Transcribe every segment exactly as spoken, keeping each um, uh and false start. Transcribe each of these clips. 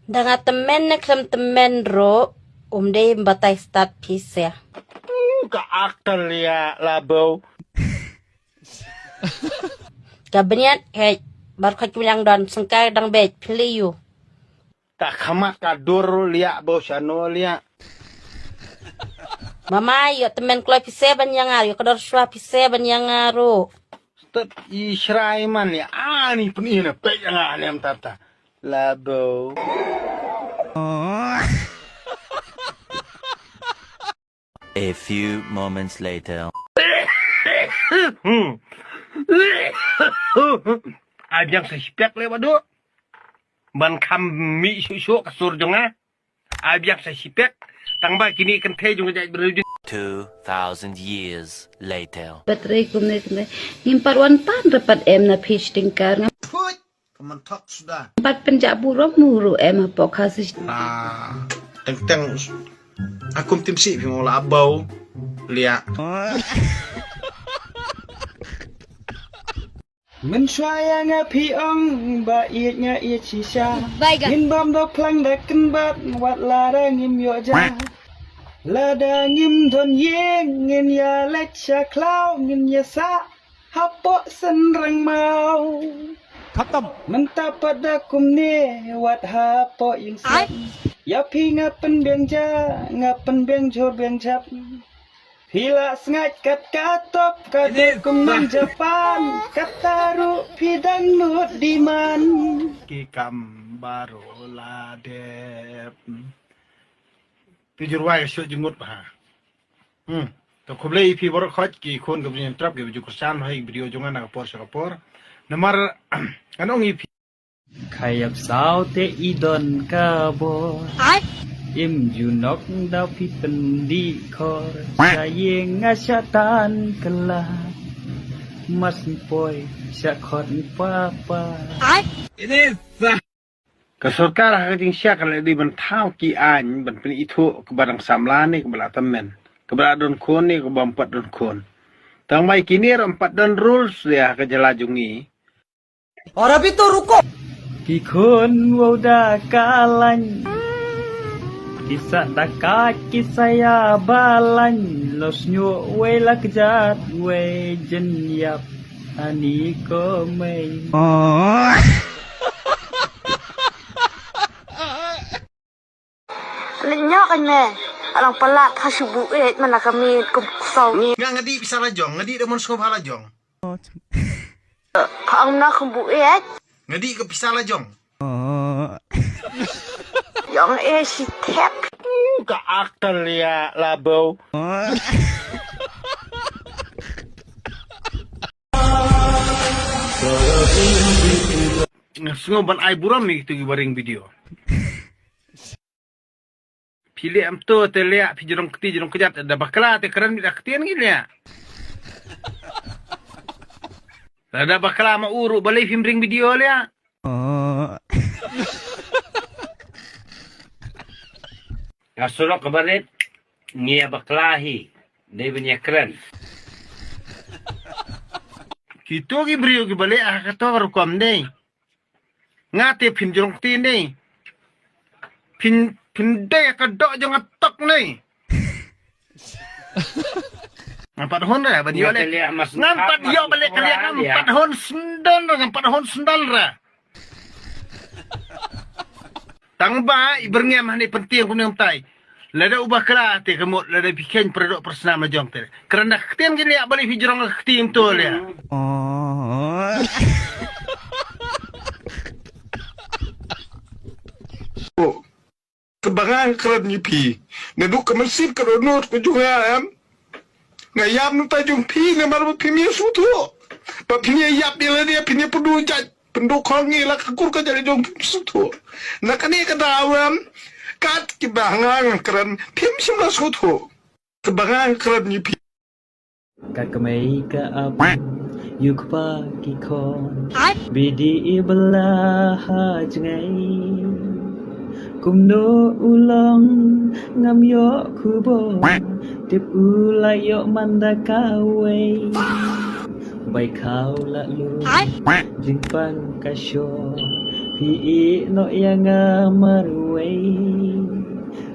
Da nga tymmen ne khlem tymmen ruh, um dei batai stad phi se. Ka akal ïa labo. Ka bniat hei, bar khot kumyang don sengkai dang bej phi liu. Ka khamat ka dur liak bo shano liak. Mama ïoh tymmen kloi phi se ban ïa nga, ïoh ka dor shwa phi se ban ïa nga ruh. Stet i shrai man ïa ani pun ina pek ïa nga nem tata. Labo. A few moments later. Ai biang sa shipek le badu. Ban kham mi shu shu ka sur jong nga. Ai biang sa shipek. Tang ba kini kan thei jong ka jait bru. Two thousand years later. Battery kumne kumne. Ngim pat wan pan rapat em na phi stingkar. Phuit. Ka man thok suda. Pat pynjah burom muru em ha pok ha si. Ah, teng teng. Akum tim si phi mo la bau. Lia. Mynshuwa ïa nga phi ong ba ïeit nga ïeit shisha. Bye, guys. Ngin bam da phlang da kynbat wat lada ngim ïoh ja. Lada ngim don ïing ngin ïa leit sha khlaw ngin ïa sah. Hapoh Synrangmaw. Khatam. Mynta pat da kumne wat hapoh ïing slap. Ïa phi nga pynbiang ja, nga pynbiang jhur biang jhap. Phi la sngaid kat ka top ka dei kum nong Japan, kata ruh phi dang nud demand. Ki kam baroh la dep. Phi jur wai ka shuh jingmut bha. Hmm. To khublei ïa phi baroh khoit ki khun ka bneng trap ki baju kyrshan ha i video jong nga na ka por sha ka por. Namar ngan ong ïa phi. Khayap saw te i don ka bor. Ai. Im ju nok da phi pyndih khor. Sa ïing nga sha tan kylla. Mas poi sha khot papa. Ai. Ini sah. Ka sorkar ha ka jingshisha ka la dei ban thaw ki aiñ ban pynithuh kaba dang samla ne kaba la tymmen, kaba la don khun ne kaba ym pat don khun. Tang ba kine ruh ym pat don rules de ha ka jylla jong ngi. और अभी तो रुको। Ki khun wow da ka laiñ. Ki sah da ka ki sa ïa ba laiñ. Los nyuh wei la kjat wei jin ïap. Ani ko mei. Leh nyok kan me. Alang palat ha shu bu et mana kami kum kusau. Nga ngadi pisa la jong, ngadi da mon sngop ha la jong. Ka ang na kum bu et. Ngadi ka pisa la jong. Yong e si tep. Ka akal ïa labo. Nga sngew ban ai burom ïa kitu ki ba ring video. Phi leh em to te leh phi jrong kti jrong kjat da bakla te kren mi da ktien ngi leh. Da bakla ma uru balei phim ring video leh. Ka surok ka barit ngi ïa bakla hi dei ban ïa kren. Kito ki briew ki ba leh ha kato ka rukom dei. Nga te phin jrong kti dei. Phin phin dei ka dok jong nga tok dei. Ngam pat hon re ban ïoh leh. Ngam pat ïoh ba leh ka liang ngam pat hon sendal re, ngam pat hon sendal re. Tang ba i byrngem hani pyntieng kumne kumtai. Lada u bakla te ka mut lada phi kheiñ pyrdoh pyrsnam la jong te. Kren da ktien ki leh ba leh phi jrong ka ktien to leh. Kaba nga kren ïa phi. Naduh ka mynsiem ka dohnud ka jong nga em. Nga ïam na ta jong phi namar ba phim ïa sngewthuh. Ba phin ïa ïap ïa lade phin ïa pynduh jait pynduh khong ïa la ka kur ka jait jong phim sngewthuh. Na kane ka daw em. Kat kiba nga ngan kren phim shym la sngewthuh. Kaba nga kren ïa phi. Ka kmei ka ap ïa u kpa ki khon. Bidi i bala ha jngai. Kumno u long ngam ïoh khubor. Tip u la ïoh man da kawei. Bai khaw la lu jingpang ka shor. Phi ïeh noh ïa nga marwei,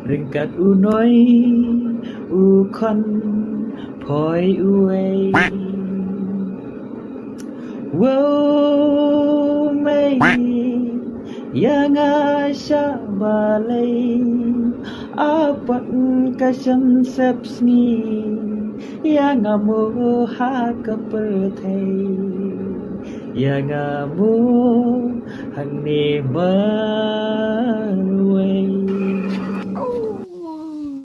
ryngkat u noi u khon phoi uwei. Wow mei, ïa nga sha balei, apot ka shem sep sngi, ïa nga mo ha ka pyrthei, ïa nga mo hangne marwei.